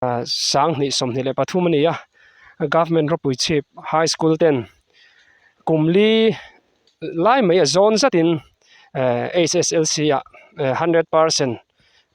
2023 a ni a government ropui chhip high school ten kum li lai mai a zawn zatin ehh HSLC ah 100%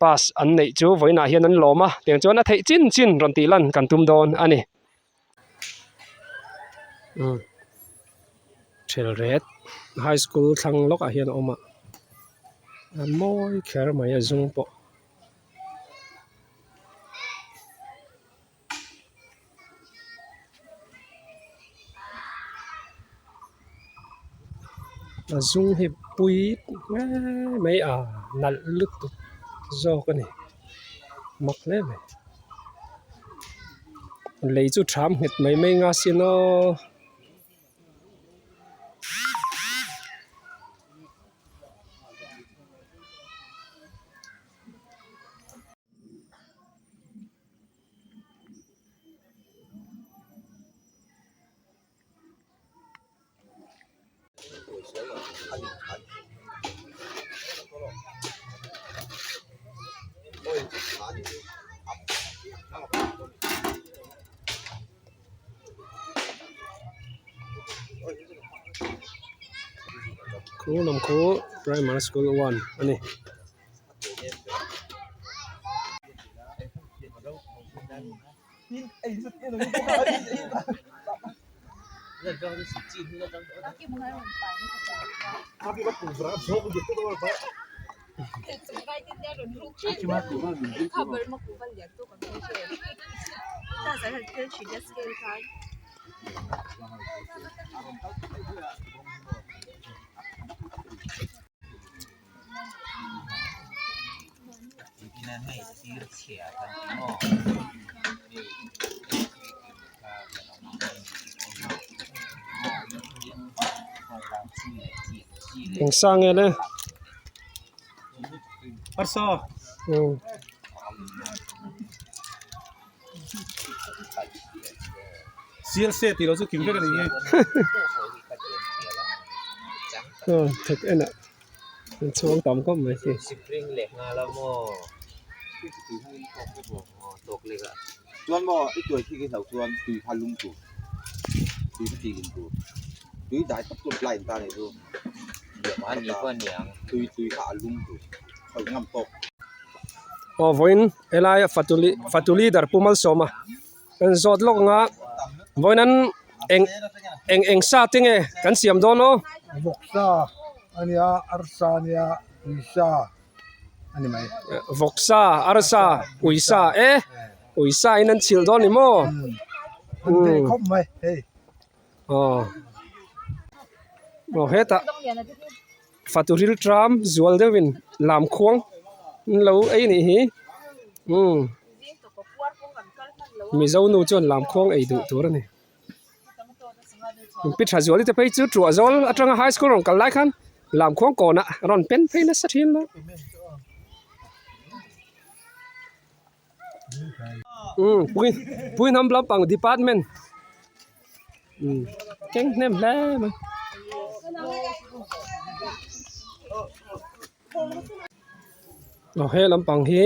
pass an neih chu vawiinah hian an lawm a tiang chuan a theih chin chin rawn tih lan kan tum dawn a ni. Thelret high school thlang lawkah hian a awm a a mawi kher mai a zum pawh. A zum hi pui mai mai a nalh lutuk zawk a ni mak hle mai lei chu tham nghet mai mai nga sin aw. Khu lam khu primary school one a ni. Eng sa nge le thek en ah. An chhuang tam khawp mai khi. Aw vawiin helai fatu fatu leader Pu Malsawma kan zawt lawk ang a vawiin an eng eng eng sa te nge kan siam dawn aw. Vawksa a nia arsa a nia uisa a ni mai. Vawksa arsa uisa e uisa in an chhilh dawn ni maw. An teh khawp mai hei. Aw aw hetah fatu ril tram zual deuhin lam khuang an lo ei anih hi umm mizo nu chuan lam khuang ei duh tur a ni pi tha zuali te phei chu tuah zawl atanga high school rawn kal lai khan lam khuang kawnah rawn pen phei nasa thin a umm pui pui hnam lampang department umm keng hnem hle mai. Aw he lampang hi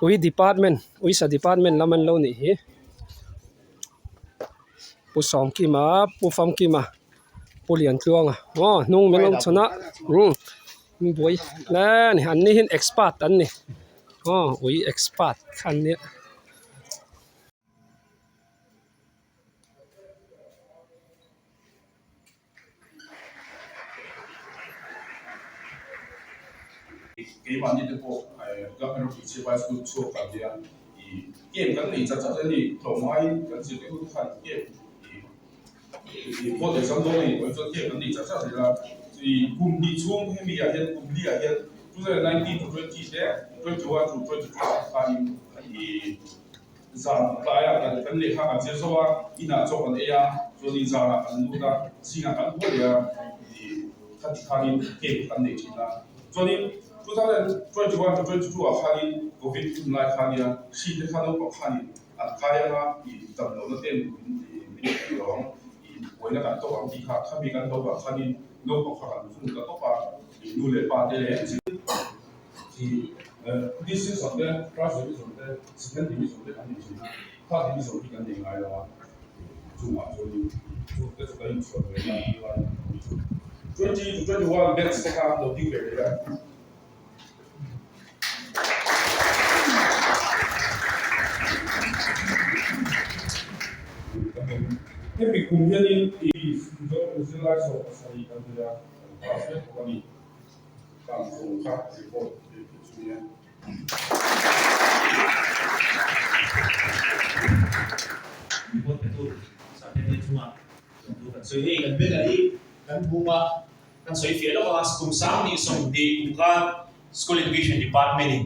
ui department uisa department lam an lo nih hi Pu Sawmkima Pu Famkima Pu Liantluanga aw hnung min lo chhawn a umm buai hle a ni an ni hian expert an ni aw ui expert kha an nia. Keimahni te pawh government ropui chhiat high school chhuak kan nia ih game kan nei chat chat a ni tlawmngaiin kan zirtirtu te khan game ih ih board exam dawn a nih pawh chuan game kan nei chat chat zel a ih kum hnih chhung hemi ah hian kum li ah hian 2019 to 20 te 21 to 22 ah te khanin ih. Zan tlaiah kan kan lehkha kan zir zo a, inah chaw kan ei a, chuanin zanah kan lut a, zingah kan haw leh a, ih khati khanin camp kan nei thin a. Chuanin 2021 to 22 ah khanin Covid hun lai kha nia, hri te kha naupang khanin an kai ang a, ih damlohna te min ih min tih lo ang, ih buaina kan tawk ang tih kha khami kan lo vang khanin naupang kha kan khung ta tawp a, ih nu leh pa te leh zir ih. District te, First Division te, Second Division te kan nei thin a, Third Division hi kan nei ngai lo a, chungah chuanin chu te chu kan inchhuah ve lai lai a ni chu. 20 to 21 batch te kha an lo ding ve leh a. Hemi kum hianin i zirlai 17 kan nei a, kan pass vek bawk a ni. Kan zawng kha report te chu nia. Report pe tu Sapete chungah lawmthu kan sawi hei kan banner hi kan bung a. Kan sawi fiah lawk a, kum 2020 kum khan School Education Department in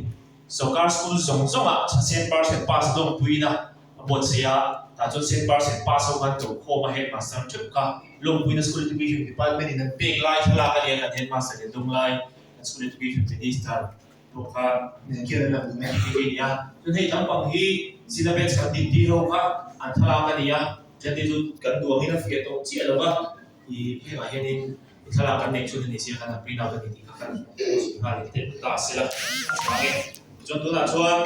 sawrkar school zawng zawngah cent percent pass lawmpuina a buatsaih a, tah chuan cent percent pass ho khan to khawm a headmaster theuh kha lawmpuina School Education Department in an pek lai thlalak a nia kan headmaster leh dawng lai kan School Education Minister pawh kha khian an la hmu mai ang tih hi a ni a. Chuan hei lampang hi Zina batch kan din tih ho kha an thlalak a ni a, chuan hei chu kan duangin a fiah tawh chiah lo va. I hengah hianin i thlalak kan neih chhun a ni sia khan a print out a ni tih kha kan sawi nghal in tel ta se la a tha ang e. Tichuan tunah chuan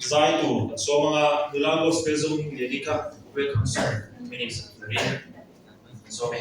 zai tur kan sawm ang a, nula gospel zawng Lily kha welcome song minutes a turin kan sawm e.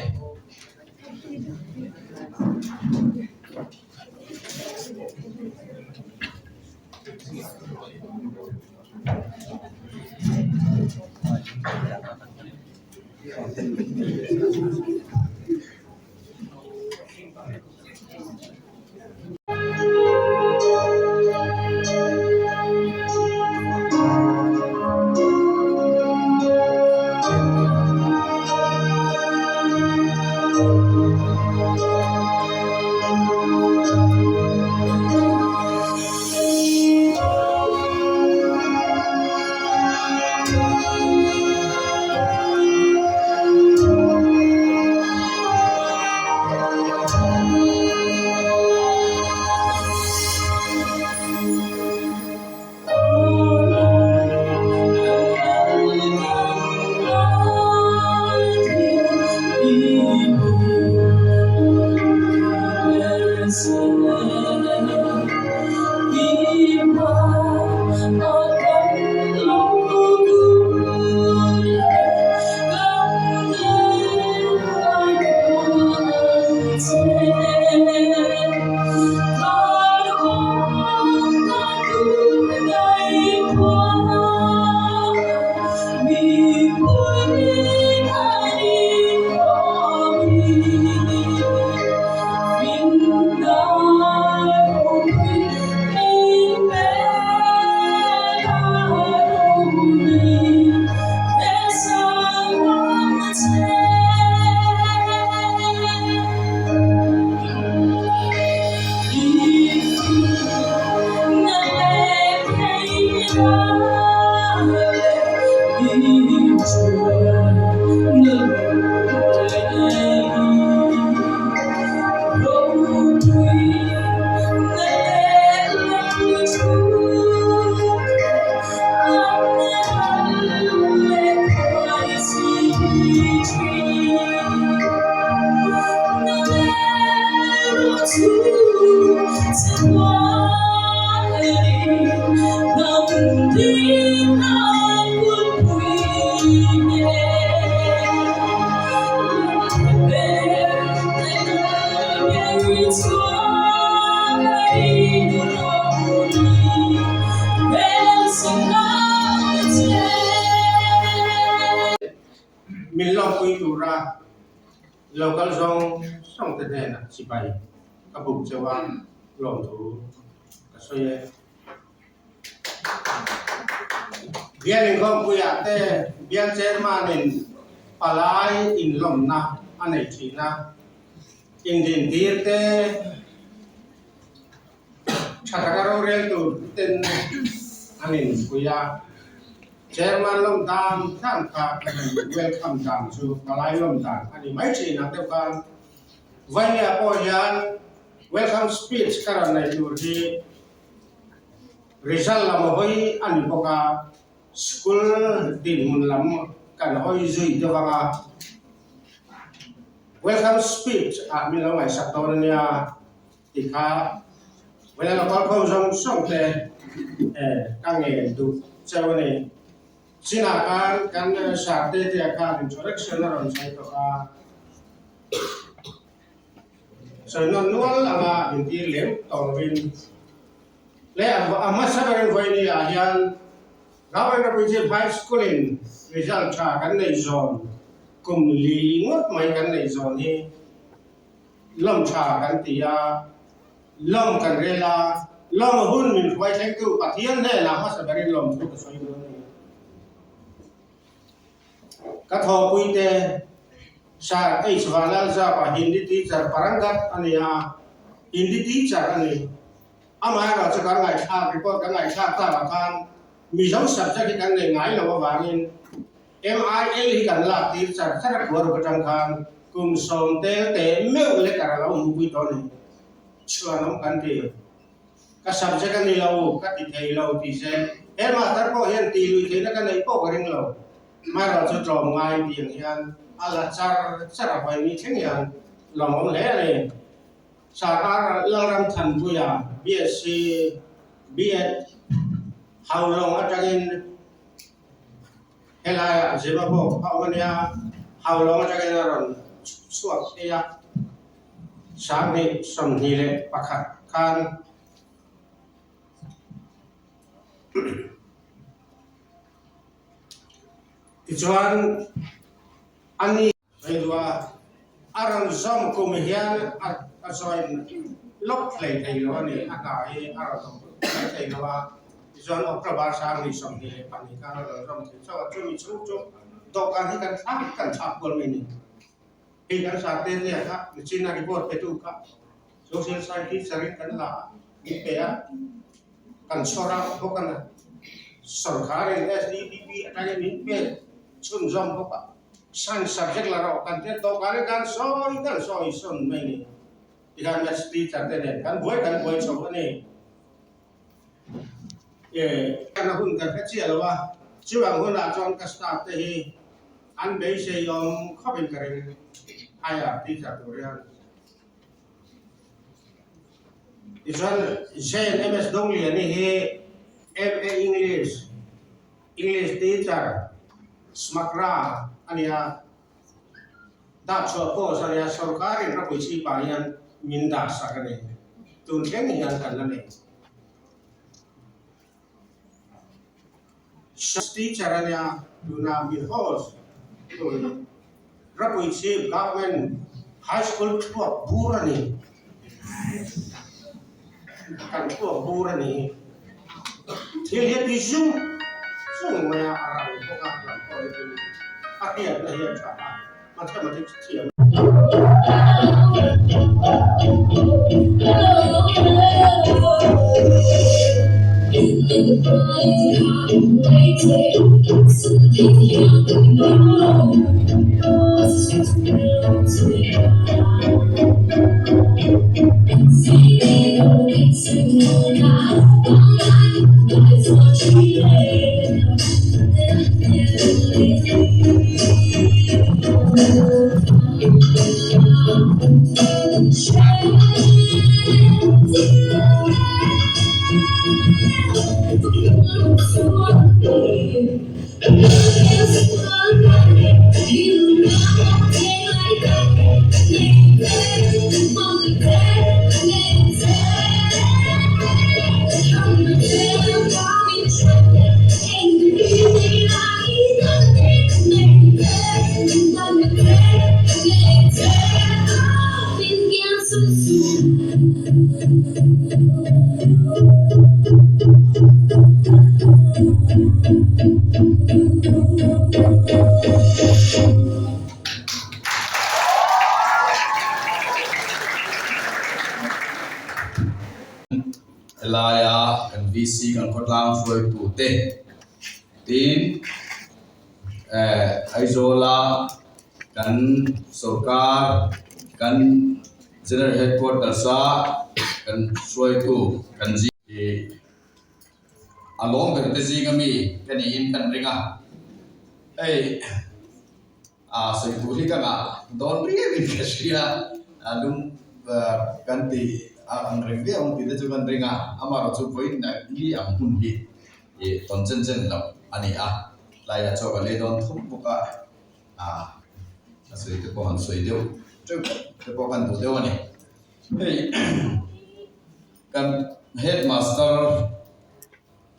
Min lawmpui tura local zawng zawng te hnenah chibai ka buk cheu a, lawmthu ka sawi e. Bial inkhawmpuiah te bial chairman-in palai inlawmna a nei thin a, indintir te tha taka rorel tur ten an inpui a. Chairman lawm dan dan kha ka han welcome dan chu palai lawm dan a ni mai thin ang deuh khan Vainia pawh hian welcome speech ka rawn nei tur hi Result lam a hawi a ni bawk a, school dinhmun lam kan hawi zui deuh ang a, welcome speech ah min lo ngaihsak dawn a nia tih kha. Vawiin lo kal khawm zawng zawng te ka ngen duh cheu a ni. Chinah khan kan Sarte te ah khan introduction a rawn sawi tawh a. Sawi nawn nual anga intir lem tawh lovin leh a hmasa berin vawiin ah hian Government Representative High School in result tha kan nei zawn kum li ngawt mai kan nei zawn hi lawm tha kan ti a, lawm kan rel a, lawm hun min hruai thlengtu Pathian hnenah hmasa berin lawmthu ka sawi dawn a ni. Ka thawhpuite Sir H Vanlalzapa Hindi teacher Parangat a ni a, Hindi teacher a ni. Amaherawh chu kan ngaihthlak report kan ngaihthlak takah khan Mizo subject hi kan nei ngai lo avangin MIL hi kan lak tir char char a khuaruk atang khan kum sawm tel teh meuh letter a lo hmuhpui tawh a ni. Chhuanawm kan ti. Ka subject a ni lo, ka ti thei lo tih se he master pawh hian tih lui theihna ka neih pawh ka ring lo. Hmaerawh chu tlawm ngai tih ang hian a la char char a vawi ni thleng hian lawmawm hle a ni. Sarkar Lalramthanpuia BSc BEd Haulawng atangin helaiah Zimabawk a awm a nia, Haulawng atangin a rawn chhuak phei a. 20 21 khan tichuan a ni Veilua a rawn zawm kum hian a join lawk hlei thei lo a ni, a hna hi a rawn awm mai thei lo a, tichuan October 2022 khan a rawn zawm thei chauh a, chumi chhung chu dawhkan hi kan thlak kan thlak kual mai a ni. Hei kan sa te te kha nichin a report pe tu kha social science teacher in kan la min pe a, kan chhawr a bawk a na. Sorkar in SDPP atangin min pek chhunzawm bawk a, science subject la rawh kan tia tawk ah kan sawi kan sawi sawn mai ni. Tikhan maths teacher te nen kan buai kan buai chho a ni. E kan hun kan hre chiah lo a, chuvang hunah chuan ka staff te hi An beisei awm khawp in ka ring higher teacher tur hian. Tichuan Jane MS Dongliani hi MA English, English teacher, Smakra a ni a, dah chhuah post a ni a, sorkarin ropui chhipah hian min dah sak a ni. Tun thleng hian kan la nei. Teacher a nia, tuna mi host tur Rapui Chief Government High School thuak bur a ni. Kan thuak bur a ni. Thil hi a ti zung zung mai a, a rang bawk a, lam pawh hi a hriatna hi a tha a, mathematics thiam. Helaia kan VC kan khawtlang hruaitute tin Aizawla kan sorkar kan General Headquarters a kan hruaitu kan ih a lawm ber te zinga mi ka niin kan ring a hei a sawi tur hi ka ngah dawn riau in ka hria a lung kan tih. a ang reng viau ang tih te chu kan ring a, amaherawhchu vawiin li ang hun hi ih tawn chen chen loh a ni a, tlaiah chaw ka lei dawn thum bawk a, ah a sawi te pawh han sawi deuh teuh te pawh kan duh deuh a ni. Hei kan headmaster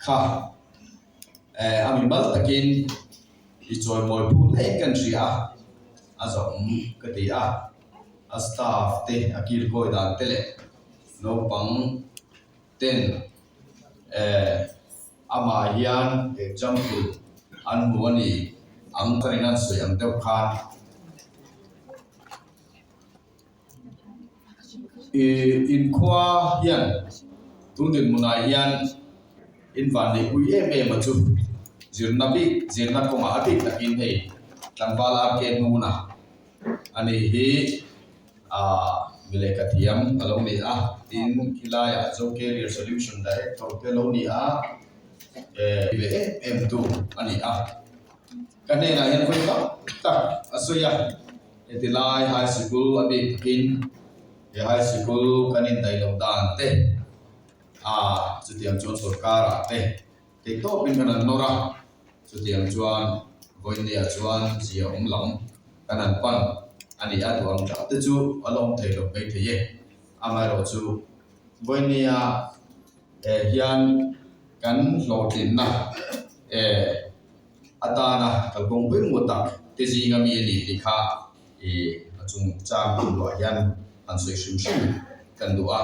kha eh a mimal takin i chawimawi phu hle kan hria a, a zawm ka ti a, a staff te a kilkawi dan te leh naupang ten eh amah hian example an hmu a ni ang ka rin an sawi ang deuh khan. Ih inkhua hian tun dinhmunah hian in vanneihpui em em a chu zirna bik zirna kawngah a bik takin hei tlangval RK Hnuna a ni hi ah mi lehkha thiam a lo ni a tin khilaiah Zo Career Solution Director te a lo ni a eh ve em em tu a ni a ka hnenah hian vawi tam tak a sawi a. Heti lai high sikul a bik takin he high sikul kan indaih loh dan te a chutiang chuan sorkarah te theihtawpin kan han nawr a, chutiang chuan vawinia chuan zia awm lam kan han pan a ni a, duh ang tah te chu a la awm thei lo mai thei e. Amaherawhchu vawinia eh hian kan hlawhtlinna eh. atana kalkawng pawimawh tak te zinga mi a ni tih kha ih a chungchang hun luah hian han sawi hrim hrim kan duh a.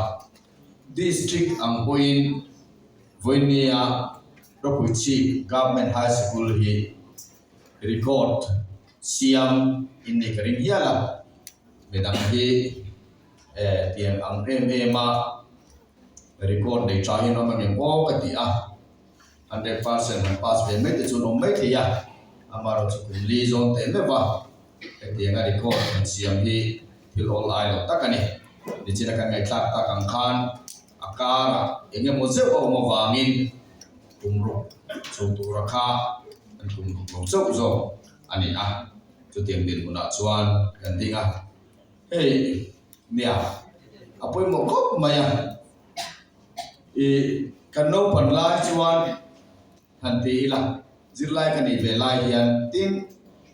District ang pawhin Vawinia Rawpuichhip Government High School hi record siam in nei ka ring hial a, midang hi eh tiang ang em em a record nei tha hi an awm angem aw ka ti a. 100% han pass ve mai te chu an awm mai thei a, amaherawhchu kum li zawn teh meuh va, hetianga record han siam hi thil awl ai lo tak a ni. Nichina kan ngaihthlak tak ang khan a karah eng emaw zeuh a awm avangin kum ruk chho tura kha kan kum ruk lo chauh zawk a ni a, chutiang dinhmunah chuan kan ding a, hei nia a pawimawh khawp mai a. Ih, kan naupan lai chuan han ti ila, zirlai ka nih ve lai hian tin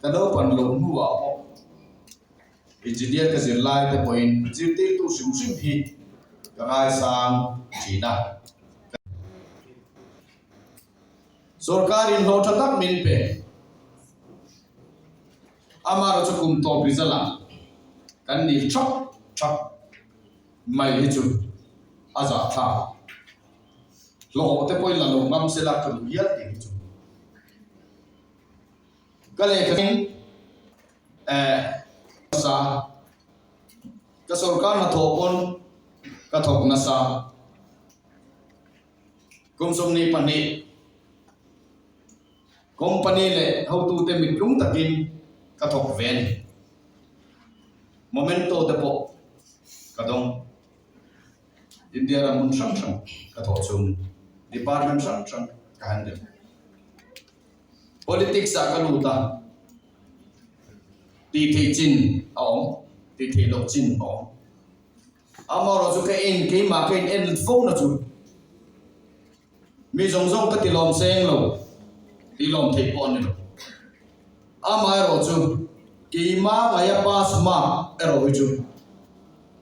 ka naupan loh hnuah pawh engineer ka zir lai te pawhin zirtirtu hrim hrim hi ka ngaisang thin a. Sorkarin hlawh tha tak min pe. Amaherawhchu kum tawp result ah kan nil thap thap. Mai hi chu a zah thlak. Hlawh te pawhin la lo ngam se la ka duh hial tih hi chu. Ka lehkha in eh nasa ka sorkar hnathawh pawn ka thawk nasa. Kum 22 company leh hotute mitlung takin ka thawk ve a ni. Momento te pawh ka dawng. India ram hmun hrang hrang ka thawh chhung department hrang hrang ka handle. Politics ah ka lut a, tih theih chin a awm, tih theih loh chin a awm. Amaherawhchu chu ka en keimah ka in en fo na chu mi zawng zawng ka ti lawm seng lo ti lawm theih pawh a ni lo. Amaherawhchu chu keimah ngaia pass mark erawh hi chu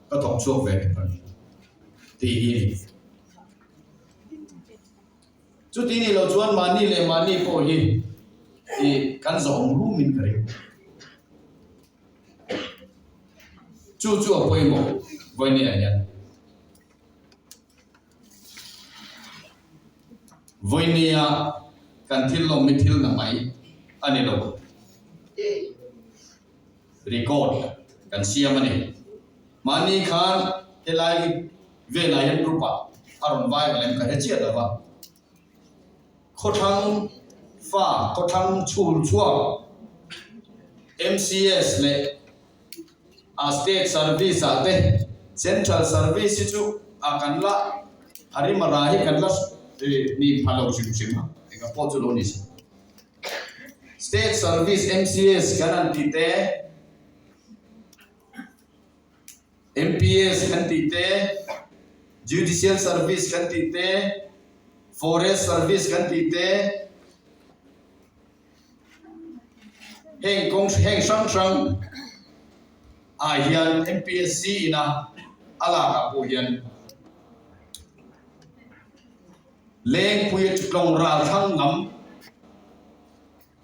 ka thawk chhuak ve thei a ni tih hi a ni. Chuti nih loh chuan mahni leh mahni pawh hi ih kan zawhawm rumin ka ring. Chu chu a pawimawh Vawinia hian. Vawinia kan thil lawm hi thil na mai a ni lo. Record kan siam a ni. Mahni khan helai velah hian group ah a rawn viral em ka hre chiah lo va. Khawthlang fa, khawthlang chhul chhuak, MCS leh a state service ah te central service hi chu a kan la a rim a ra hi kan la ni pha lo hrim hrim a, enga pawh chu lo ni se. State service MCS kan han tih te, MPS kan tih te. Judicial Service kan tih te, Forest Service kan tih te, heng kawng heng hrang hrang ah hian MPSC ina a lak ah pawh hian Lengpui tlawng ral thlang lam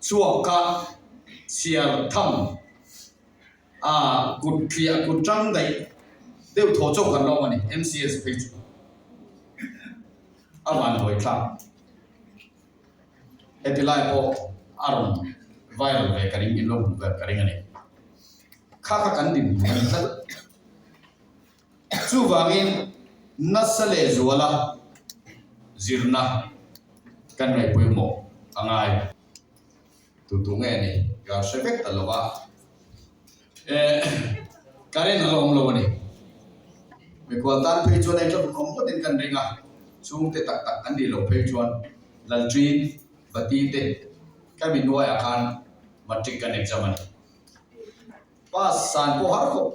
chhuak a chhiar tham a kut thliah kut tang daih deuh thaw chawk kan lawm a ni MCS phei chu a van hawi thlak. Heti lai pawh a rawn viral ve ka ring in lo hmuh ve ka ring a ni. Kha kha kan din hmuh a ni tlat. Chuvangin nasa leh zuala zirna kan ngaihpawimawh a ngai. Tu tu nge ni ka hre vek ta lo va, eh current a la awm lo a ni. Mikhual tan phei chuan hei tlawm awm ngawtin kan ring a, chhungte tak tak an nih loh phei chuan Lalṭin, Bati te ka mi hnuaiah khan matric kan exam a ni. Pass san pawh har khawp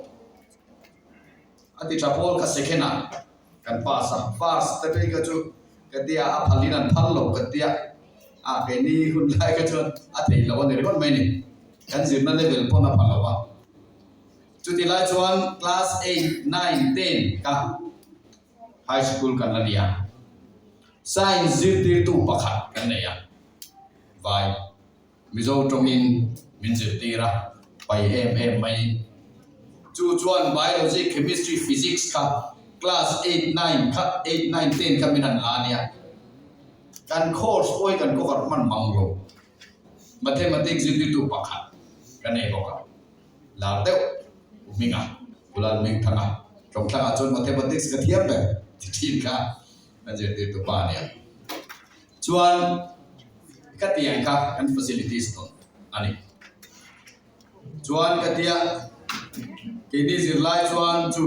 a ti tha pawl kha second ah kan pass a, first te phei kha chu ka tia a phal in an phal lo ka tia a keini hun lai kha chuan a theih loh a ni ringawt mai ni, kan zirna level pawn a phal lo a. Chuti lai chuan class eight, nine, ten ka high school kan la ni a, science zirtirtu pakhat kan nei a, vai. Mizo tawngin min zirtir a, pai em em mai. Chu chuan Biology, Chemistry, Physics kha class eight, nine kha, eight, nine, ten kha min han la nia. Kan course pawh hi kan cover hman mang lo. Mathematics zirtirtu pakhat ka nei bawk a, lar deuh u Hminga, u Lalhmingthanga. Tlawngthlangah chuan Mathematics ka thiam ber ti thin kha kan zirtirtu pa a nia. Chuan ka tiang kha kan facilities tawn a ni. Chuan ka tia keini zirlai chuan chu.